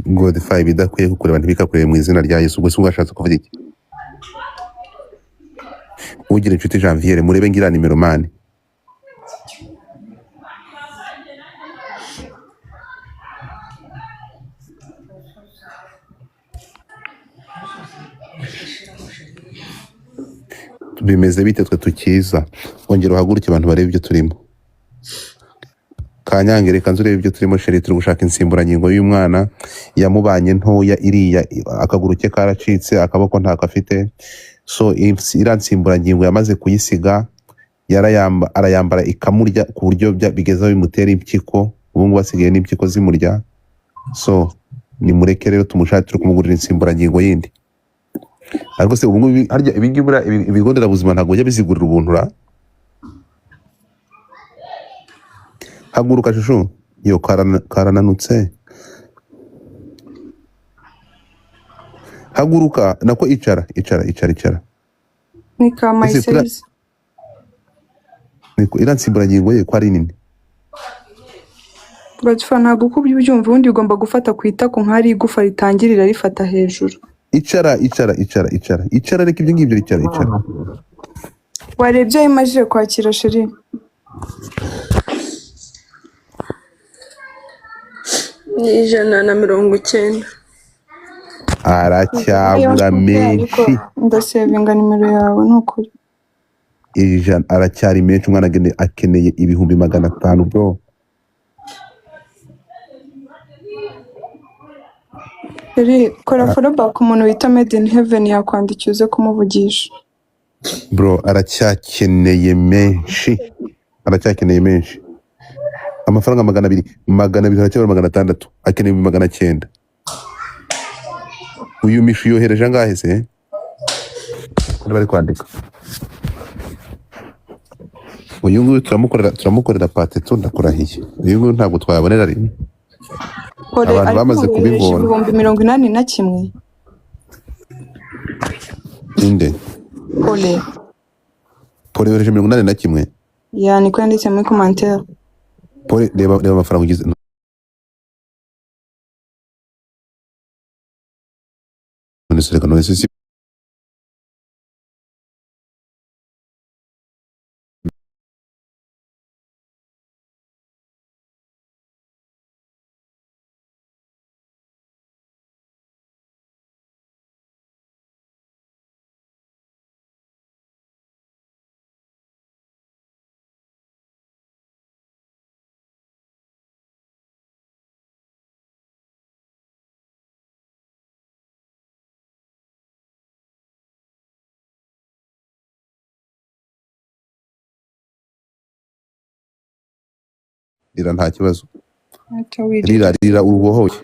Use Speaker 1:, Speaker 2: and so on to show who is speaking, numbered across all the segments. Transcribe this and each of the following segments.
Speaker 1: Godify, bidakwiye kukureba ntibikakurebe mu izina rya Yesu. Ubwo se ubwo ashatse kuvuga iki? Ugira inshuti Janviere, murebe ngira nimero mani. Bimeze bite twe tukiza? Ongera uhaguruke abantu barebe ibyo turimo. Kanyange, reka nze urebe ibyo turimo chérie. Turi gushaka insimburangingo y'umwana yamubanye ntoya, iriya akaguru ke karacitse, akaboko ntako afite. So iriya nsimburangingo yamaze kuyisiga, arayambara ikamurya ku buryo bigeza bimutera impyiko. Ubu ngubu asigaye n'impyiko zimurya. So nimureke rero tumushake, turi kumugurira insimburangingo yindi. Ariko se ubu ngubu harya ibi ngibi buriya ibigo nderabuzima ntabwo bijya bizigurira ubuntu ra? Haguruka chouchou. Yo karananutse. Haguruka, nako icara, icara, icara, icara.
Speaker 2: Ni ka my
Speaker 1: Ese kuri
Speaker 2: size.
Speaker 1: Iriya nsimburangingo ye ko ari nini?
Speaker 2: Godfa, ntabwo uko ubyumva, ubundi ugomba gufata ku itako nk'ahari igufa ritangirira rifata hejuru.
Speaker 1: Icara, icara, icara, icara, icara, reka ibyo ngibyo, icara, icara.
Speaker 2: Warebye ayo imajije kwakira, chérie?
Speaker 3: Ni 190.
Speaker 1: Aracyabura
Speaker 2: Ariko
Speaker 1: menshi.
Speaker 2: Ndasevinga nimero yawe, ni ukuri.
Speaker 1: 100 aracyari menshi. Umwana akeneye 500,000, bro.
Speaker 2: Chérie, kora follow back, umuntu wita Made in Heaven yakwandikiye, uze kumuvugisha.
Speaker 1: Bro, aracyakeneye menshi, aracyakeneye menshi. Amafaranga 200, 200, aracyabura 600, akeneye 900,000. Uyu mishu yohereje angahe se? Niba bari kwandika, uyu nguyu turamukorera pateto, ndakurahiye. Uyu nguyu ntabwo twayabonera rimwe.
Speaker 2: Kore
Speaker 1: Abantu
Speaker 2: ariko
Speaker 1: bamaze
Speaker 2: yohereje
Speaker 1: kubibona.
Speaker 2: 81,000.
Speaker 1: Inde?
Speaker 2: Kore.
Speaker 1: Pole yohereje 81?
Speaker 2: Ya, niko yanditse muri commentaire.
Speaker 1: Pole, reba, reba amafaranga ugize. None se reka, none se si rira, nta kibazo.
Speaker 2: Ntacyo wirira.
Speaker 1: Rira, rira urubohoye.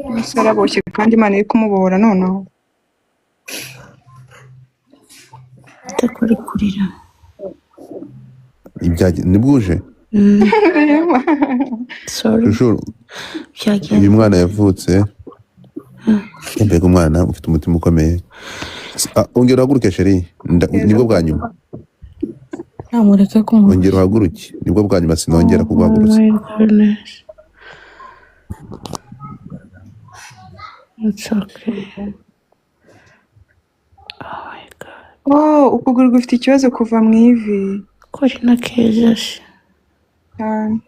Speaker 2: Umusore araboshye kandi Imana iri kumubohora noneho.
Speaker 4: Ndakora kurira.
Speaker 1: Nibwuje.
Speaker 2: Reba.
Speaker 4: Sorry.
Speaker 1: Chouchou,
Speaker 4: Byagenze.
Speaker 1: Uyu mwana yavutse, mbega umwana ufite umutima ukomeye. Ah, ongera uhaguruke chérie. Nibwo bwa nyuma.
Speaker 4: Namureke kumva.
Speaker 1: Ongera uhaguruke, nibwo bwa nyuma, sinongera
Speaker 4: Oh
Speaker 1: kuguhagurutsa.
Speaker 4: my goodness. It's okay. Oh my God.
Speaker 2: Oh, ukuguru gufite ikibazo kuva mu ivi.
Speaker 4: Ko ari na keza se?
Speaker 2: Cyane.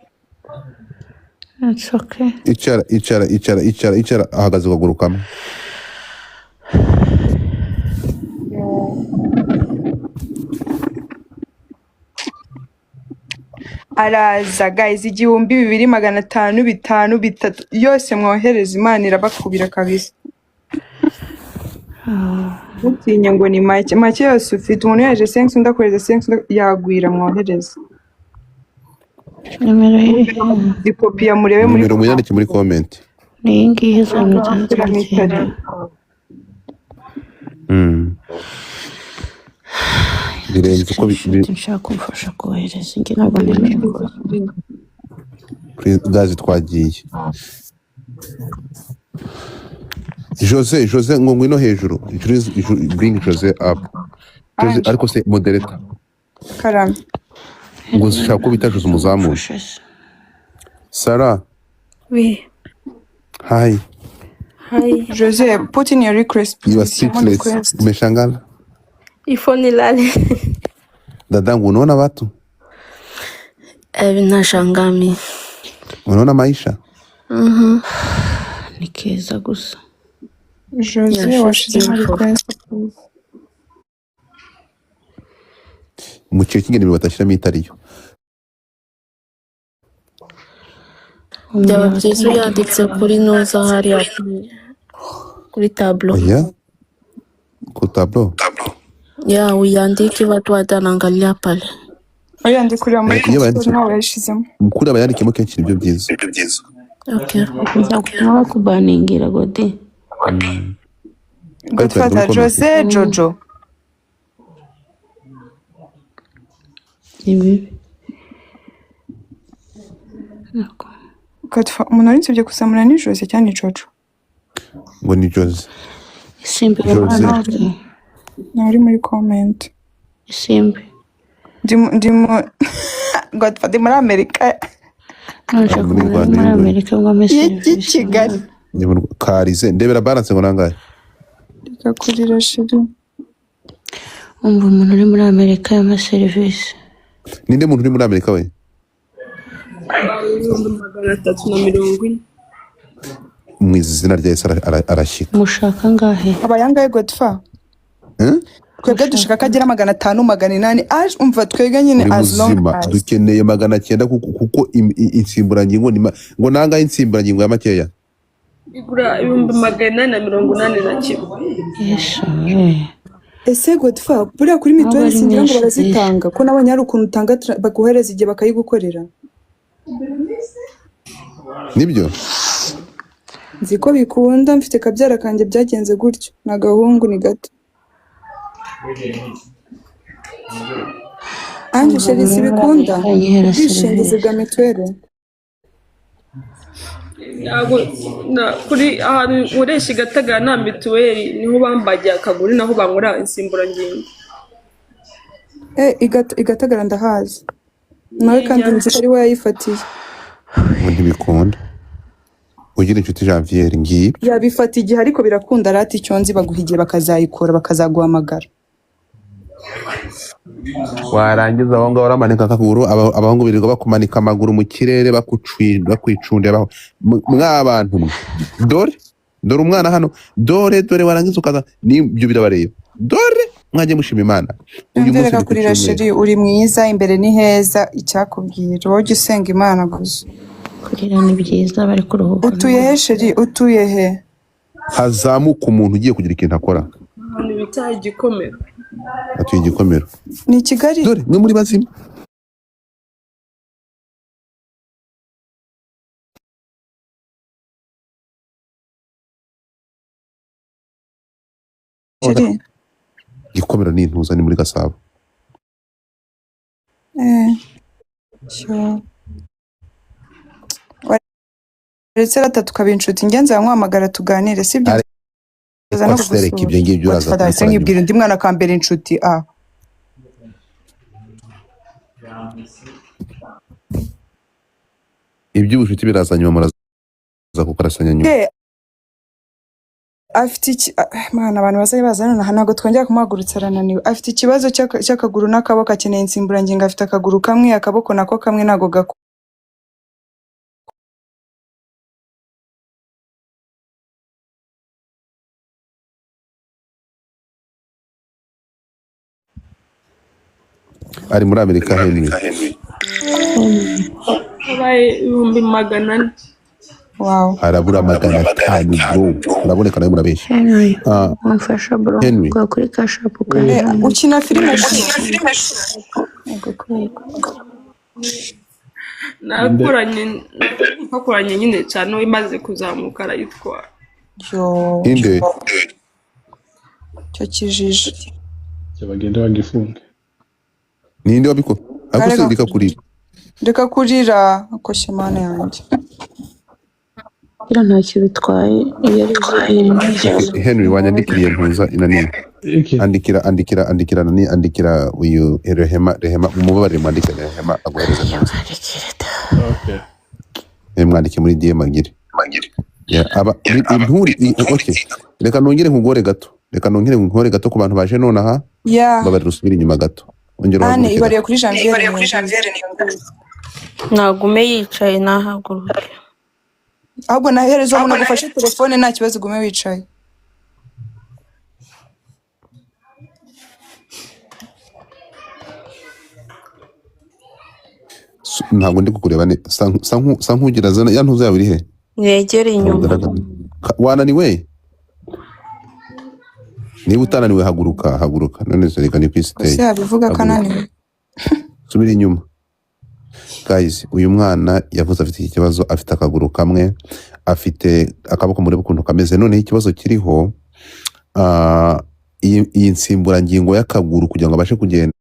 Speaker 4: It's okay.
Speaker 1: Icara, icara, icara, icara, icara. Ahagaze ukaguru kamwe.
Speaker 2: Araza guys, 1000, 2, 500, 5, 3, yose mwohereza Imana irabakubira kabisa. Ntutinye ngo ni make, make yose ufite. Umuntu yohereje 5, undi akohereza 5, yagwira, mwohereze.
Speaker 4: Nimero iri he?
Speaker 2: Zikopiya murebe muri
Speaker 1: Nimero muyandike muri comment.
Speaker 4: Ni iyi ngiyi, 69.
Speaker 1: Birenze uko
Speaker 4: Inshuti nshaka kumfasha kohereza, njye ntabwo nemeye kohereza.
Speaker 1: Gazi twagiye. Jose, Jose, ngo ngwino hejuru. Please, bring Jose up. Jose.
Speaker 2: Ange.
Speaker 1: Ariko se moderator?
Speaker 2: Karame.
Speaker 1: Ngo ushaka ko bita Jose, umuzamure.
Speaker 4: Mufashe se.
Speaker 1: Sara.
Speaker 3: Oui.
Speaker 1: Hi.
Speaker 3: Hi.
Speaker 2: Jose, put in your request
Speaker 1: You are
Speaker 2: please. Shyiramo
Speaker 1: speechless.
Speaker 2: request.
Speaker 1: Umeshangala.
Speaker 3: Ifo nilale.
Speaker 1: Dadangu, unaona watu?
Speaker 3: Nashangaa mi.
Speaker 1: Unaona maisha?
Speaker 4: Ni keza gusa.
Speaker 2: Jose
Speaker 3: Yeah, she's
Speaker 2: washizemo
Speaker 3: beautiful.
Speaker 2: request please.
Speaker 1: Mu gihe cy'ingendo batashyiramo itariyo.
Speaker 4: Umuntu
Speaker 3: Byaba
Speaker 4: yaba
Speaker 3: byiza
Speaker 4: atangiye
Speaker 3: uyanditse kuri nuza hariya kuri tablo.
Speaker 1: Oya, ku tablo.
Speaker 3: Ya uyandike watu wataangalia pale.
Speaker 2: Oya, ndi kureba muri
Speaker 1: Iyo
Speaker 2: console
Speaker 1: bayanditse
Speaker 2: ntawe yayishizemo.
Speaker 1: kuri abayandikemo kenshi nibyo byiza.
Speaker 3: Okay.
Speaker 4: Bizagutuma bakubaningira gode.
Speaker 1: Kandi tuyandika muri
Speaker 2: Godfather
Speaker 1: comment.
Speaker 2: Jose Jojo.
Speaker 4: Ni bibi. Nako.
Speaker 2: Godfather, umuntu wari kuzamura ni Jose cyangwa ni Jojo?
Speaker 1: Ngo ni Jose.
Speaker 4: Isimbi uri muri
Speaker 1: Jose.
Speaker 4: Amerika.
Speaker 2: Nawe uri muri comment.
Speaker 4: Isimbi.
Speaker 2: Ndi mu Godfather ndi muri Amerika
Speaker 4: None
Speaker 1: Ari
Speaker 4: nshaka
Speaker 1: muri
Speaker 4: umuntu uri
Speaker 1: Rwanda
Speaker 4: muri
Speaker 1: y'ingwe.
Speaker 4: Amerika ngo ampe
Speaker 2: y'i
Speaker 4: serivisi
Speaker 2: Kigali.
Speaker 4: mwana.
Speaker 1: Ni mu Karize ndebera balance ngo nangahe?
Speaker 2: Reka kurira shiri.
Speaker 4: Umva umuntu uri muri Amerika yampa serivisi.
Speaker 1: Ninde muntu uri muri Amerika we?
Speaker 3: 340,000.
Speaker 1: Mu izina rya Yesu arashyika.
Speaker 4: Mushaka angahe?
Speaker 2: Aba yangahe Godfather?
Speaker 1: Eh?
Speaker 2: Twebwe dushaka ko agira 500, 800 aje umva twebwe nyine
Speaker 1: Uri
Speaker 2: as long
Speaker 1: muzima
Speaker 2: as
Speaker 1: dukeneye 900 kuko insimburangingo ni ngo nangahe insimburangingo ya makeya?
Speaker 3: Igura 881,000.
Speaker 4: Yesu we.
Speaker 2: Ese Godfather buriya kuri
Speaker 4: Ntabwo
Speaker 2: mituweli
Speaker 4: ari
Speaker 2: singira ngo
Speaker 4: menshi disi.
Speaker 2: barazitanga ko nabonye hari ukuntu utanga baguhereza igihe bakayigukorera.
Speaker 1: Nibyo?
Speaker 2: Nzi ko bikunda mfite kabyara kanjye byagenze gutyo ni agahungu ni gato. Ange
Speaker 4: Umva
Speaker 2: sheri
Speaker 4: umuntu
Speaker 2: si
Speaker 4: uri muri
Speaker 2: bikunda
Speaker 4: Amerika yihera
Speaker 2: ubwishingizi
Speaker 4: serivisi.
Speaker 2: bwa mituweli.
Speaker 3: Ntabwo kuri ahantu nkoresha i Gatagara nta mituweli niho bambagiye akaguru naho bankora insimburangingo.
Speaker 2: Eh, i Gatagara ndahazi nawe kandi nzi ko ari we yayifatiye.
Speaker 1: Ngo ntibikunda. Ugira inshuti Janvier ngibi.
Speaker 2: Yabifata igihe ariko birakunda rati icyo nzi baguha igihe bakazayikora bakazaguhamagara.
Speaker 1: Warangiza aho ngaho uramanika akaguru abahungu birirwa bakumanika amaguru mu kirere bakwicundira mwa bantu mwe. Dore dore umwana hano dore dore warangiza ukaza nibyo birabareba dore mwajye mushima Imana uyu
Speaker 2: Yumve
Speaker 1: munsi
Speaker 2: reka
Speaker 1: ni ku
Speaker 2: kurira
Speaker 1: cyumweru.
Speaker 2: sheri uri mwiza imbere ni heza icyakubwira wowe ujya usenga Imana gusa.
Speaker 4: Kurira ni byiza bari kuruhuka
Speaker 2: Utuye he sheri utuye he?
Speaker 1: Hazamuka umuntu ugiye kugira ikintu akora.
Speaker 3: Ahantu bita Igikomero.
Speaker 1: Atuye Igikomero.
Speaker 2: Ni i Kigali?
Speaker 1: Dore mwe muri bazima.
Speaker 2: Sheri?
Speaker 1: Gikomero ni intuza ni muri Gasabo.
Speaker 2: Eh, sure. Waretse rata tukaba inshuti njye nzamuhamagara tuganire sibyo nzaza no
Speaker 1: Ariko sereka
Speaker 2: kugusura.
Speaker 1: ibyo ngibyo uraza
Speaker 2: Godfather ahise
Speaker 1: kubikora nyuma.
Speaker 2: nkibwira undi mwana akambera inshuti ah.
Speaker 1: Iby'ubucuti biraza nyuma muraza kukarasanya nyuma.
Speaker 2: Eh, afite iki mana abantu bazajya baza nonaha ntabwo twongera kumuhagurutsa arananiwe afite ikibazo cy'akaguru n'akaboko akeneye insimburangingo afite akaguru kamwe akaboko nako kamwe ntabwo gakora.
Speaker 1: Ari muri Amerika Henry.
Speaker 3: Habaye 400,000.
Speaker 2: Wow.
Speaker 1: Harabura 500 bro. Haraboneka nawe murabeshya.
Speaker 4: Henry
Speaker 1: Ah,
Speaker 4: wamfasha bro
Speaker 1: Henry.
Speaker 4: gwa kuri cash app
Speaker 2: Eh,
Speaker 4: ukanyura
Speaker 2: ukina filime sheri? Yego kwego.
Speaker 3: Nakoranye twakoranye nyine cyane imaze kuzamuka arayitwara.
Speaker 2: Yo,
Speaker 1: Inde
Speaker 2: cyo kijiji.
Speaker 5: Bagende bagifunge.
Speaker 1: Ninde wabiko? Ariko se
Speaker 2: Reka
Speaker 1: reka kurira.
Speaker 2: reka kurira koshye mana yanjye.
Speaker 4: Kugira ntacyo bitwaye iyo ari ibintu
Speaker 1: Okay, Henry wanyandikiriye ntuza inani.
Speaker 5: Iki
Speaker 1: Andikira andikira andikira nani andikira uyu Rehema Rehema umubabarire mwandikire Rehema aguhereze ntuza.
Speaker 4: mwandikire da.
Speaker 5: Okay.
Speaker 1: Mwandike muri DM agire. Yeah, aba inturi okay. Reka nongere nkugore gato. Reka nongere nkugore gato ku bantu baje nonaha.
Speaker 2: Ya.
Speaker 1: Babarira usubire inyuma gato. Ongera
Speaker 2: Anne
Speaker 1: uhaguruke
Speaker 2: ibariye
Speaker 1: gato.
Speaker 2: kuri Janviere Niyonzima.
Speaker 4: Nagume yicaye nahaguruke.
Speaker 2: Ahubwo nahereza umuntu agufashe telefone, nta kibazo, ugume wicaye.
Speaker 1: Ntabwo ndi kukureba ne. Sa nkugira zana ya ntuza yawe iri he?
Speaker 4: Negereye
Speaker 1: Ntabwo
Speaker 4: inyuma.
Speaker 1: ugaragara. Wananiwe? Niba utananiwe haguruka, haguruka. None se reka ni ku isi
Speaker 2: Gusa
Speaker 1: iteye.
Speaker 2: yabivuga ko
Speaker 1: Haguruka.
Speaker 2: ananiwe.
Speaker 1: Subira inyuma. Guys, uyu mwana yavuze afite iki kibazo, afite akaguru kamwe, afite akaboko, murebe ukuntu kameze. Noneho ikibazo kiriho, iyi nsimburangingo y'akaguru kugira ngo abashe kugenda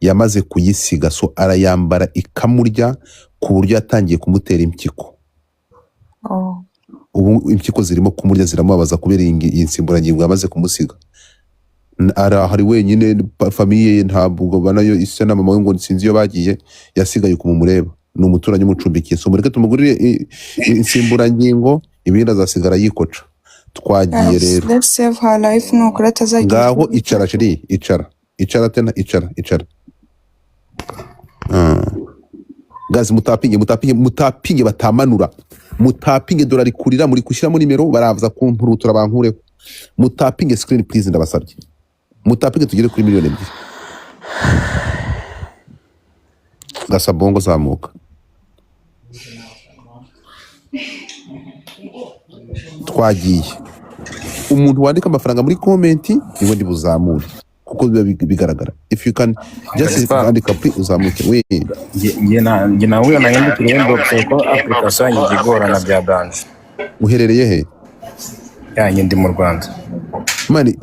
Speaker 1: yamaze kuyisiga, so arayambara ikamurya ku buryo yatangiye kumutera impyiko.
Speaker 2: Oh.
Speaker 1: Ubu impyiko zirimo kumurya ziramubabaza kubera iyi nsimburangingo yamaze kumusiga. Arahari wenyine, famille ye ntabwo banayo isa na mama we ngo sinzi iyo bagiye, yasigaye kumumureba. Ni umuturanyi umucumbikiye, so mureke tumugurire insimburangingo, ibindi azasigara yikoca. Twagiye rero.
Speaker 2: Let's save her life, nukuri atazagira
Speaker 1: Ngaho
Speaker 2: ikibazo.
Speaker 1: icara chérie, icara. Icara tena, icara, icara. Gazi mutapinge, mutapinge, mutapinge batamanura. Mutapinge dolari kurira muri kushyiramo nimero baraza kumpurutura bankureho. Mutapinge screen please, ndabasabye. Mutapinge tugere kuri 2 miliyoni. Gasabongo zamuka. Twagiye. Umuntu wandika amafaranga muri comment niwe ndi buzamure kuko biba bigaragara. If you can just
Speaker 6: Gaspar,
Speaker 1: andika please uzamuke. We
Speaker 6: njye nahuye na yandikira inbox kuko application yanjye ijya igorana bya danje.
Speaker 1: Uherereye he?
Speaker 6: Yanjye ndi mu Rwanda.
Speaker 1: Mani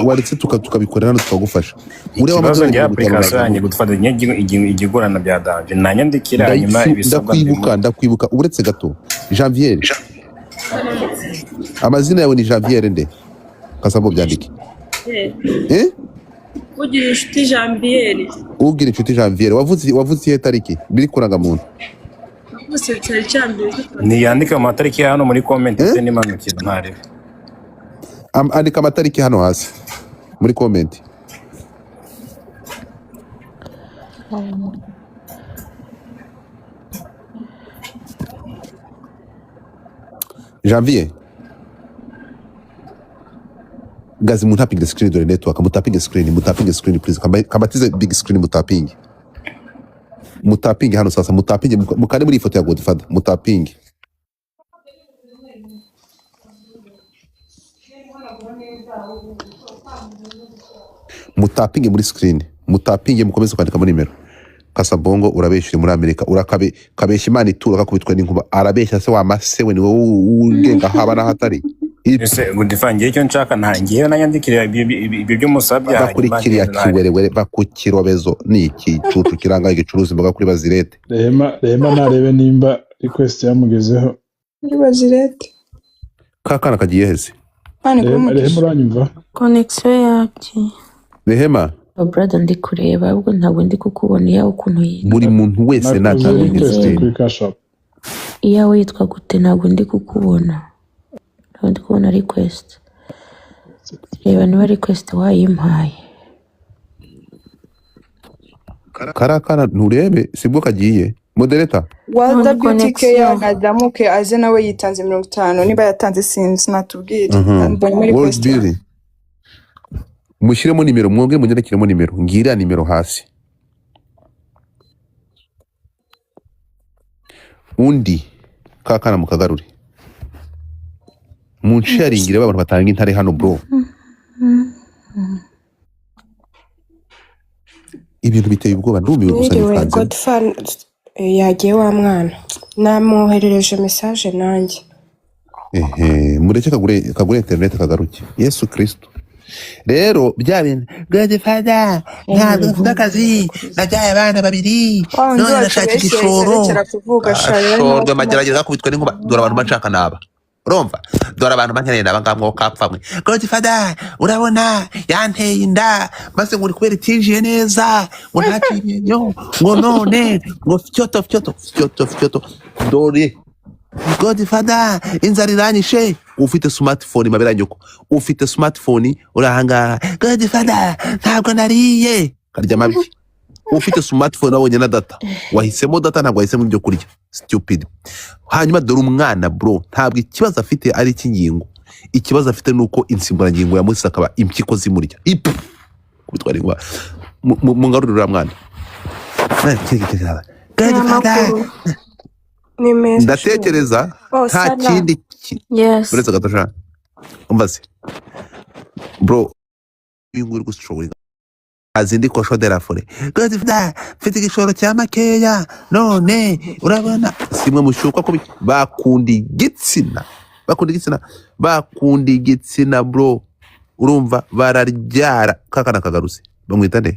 Speaker 1: waretse tukabikorera hano tukagufasha. Uriya
Speaker 6: Ikibazo
Speaker 1: w'amadolari
Speaker 6: njye
Speaker 1: 50
Speaker 6: application yanjye
Speaker 1: nazamuka.
Speaker 6: gutwara ijya igorana bya danje. Nanyandikira hanyuma ibisabwa
Speaker 1: Ndakwibuka, ndakwibuka uretse gato. Janvier. Amazina yawe ni Janvier nde? Kasabo byandike. Eh?
Speaker 3: Ugira inshuti Janviere.
Speaker 1: Ugira inshuti Janvier. Wavutse iyihe tariki? Biri kuranga muntu.
Speaker 3: Bose cyari cyambere.
Speaker 6: Niyandike mu matariki ya hano muri comment
Speaker 1: Eh?
Speaker 6: se nimanukira ntarebe.
Speaker 1: Andika amatariki hano hasi muri comment. Janvier. Gazi mutapinge screen dore network, mutapinge screen, mutapinge screen please. Kambatize big screen mutapinge. Mutapinge hano sasa, mutapinge mukande muri ifoto ya Godfather, mutapinge. Mutapinge muri screen, mutapinge mukomeze kwandika muri nimero. Kasabongo urabeshyura muri Amerika, urakabe kabeshya Imana itura kakubitwa n'inkuba. Arabeshya se wa masewe ni wowe ugenga haba n'ahatari.
Speaker 6: Ese Godfather, njye icyo nshaka nta ngiye nanyandikira ibyo byo musabye hanyuma
Speaker 1: Bakurikiriya
Speaker 6: ngende ntarebe.
Speaker 1: kiwerewere bakukirobezo ni iki cucu kiranga gicuruza imboga kuri bazirete.
Speaker 5: Rehema narebe nimba request yamugezeho.
Speaker 2: Muri bazirete.
Speaker 1: Kakana kagiye heze.
Speaker 2: Mani
Speaker 5: Rehema
Speaker 2: kumugisha.
Speaker 5: uranyumva?
Speaker 4: Connexion yagiye.
Speaker 1: Rehema,
Speaker 4: Oh, brother ndi kureba ahubwo ntabwo ndi kukubona iyawe ukuntu yitwa.
Speaker 1: buri muntu wese
Speaker 5: Nakoze
Speaker 1: natapinge
Speaker 5: request
Speaker 1: screen.
Speaker 5: kuri Cash App.
Speaker 4: Iyawe yitwa gute? Ntabwo ndi kukubona. Ntabwo ndi kubona request. Reba niba request wayimpaye.
Speaker 1: Karakana nturebe sibwo kagiye. Moderator
Speaker 2: Walda
Speaker 4: None
Speaker 2: Beauty Care
Speaker 4: connexion.
Speaker 2: nazamuke aze nawe yitanze 50, niba yatanze sinzi natubwire. Mbonye muri
Speaker 1: World
Speaker 2: request yawe.
Speaker 1: Beauty. Mushyiremo nimero, mwongere munyandikiremo nimero. Ngira nimero hasi. Undi kakana mukagarure. Munsharingire abantu batanga intare hano bro. Ibintu biteye ubwoba, ndumiwe gusa
Speaker 7: Mwiriwe
Speaker 1: nikanzemo.
Speaker 7: Godfather, yagiye wa mwana namwoherereje message nanjye.
Speaker 1: Ehe, mureke kagure internet kagaruke. Yesu Kristo. Rero bya bintu Godfather ntabwo mfite akazi, nabyaye abana babiri
Speaker 2: Wa wundi
Speaker 1: none ndashaka
Speaker 2: watubeshyeye
Speaker 1: igishoro.
Speaker 2: arekera kuvuga sha yari
Speaker 1: Ashorwe
Speaker 2: nawe
Speaker 1: magerageza gakubitwa n'inkuba, dore abantu banshaka naba. Urumva, dore abantu bankeneye naba ngaba mwokapfa mwe. Godfather, urabona yanteye inda, maze ngo uri kubera itinjiye neza, ngo ntacinyenyo, ngo none ngo fyoto fyoto fyoto fyoto. Dore Godfather, inzara iranyishe. Ufite smartphone, mabera nyoko, ufite smartphone, uri ahangaha. Godfather, ntabwo nariye, karya mabi. Ufite smartphone, wabonye na data, wahisemo data, ntabwo wahisemo ibyo kurya, stupid. Hanyuma dore umwana, bro, ntabwo ikibazo afite ari icy'ingingo. Ikibazo afite ni uko insimburangingo yamusize, akaba impyiko zimurya. Ipu kubitwara inkuba. Mungarurire uriya mwana.
Speaker 7: Aya
Speaker 1: Godfather,
Speaker 7: makuru ni meza.
Speaker 1: Ndatekereza
Speaker 7: Oh,
Speaker 1: nta
Speaker 7: Sara.
Speaker 1: kindi
Speaker 4: Yes.
Speaker 1: Uretse gato sha, umva se bro, uyu nguyu uri gustrollinga azindi cochon de la forêt. Godfather, mfite igishoro cya makeya, none urabona simwe mushyukwa ko bakunda igitsina, bakunda igitsina, bakunda igitsina, bro. Urumva bararyara kakana kagarutse, bamwita nde?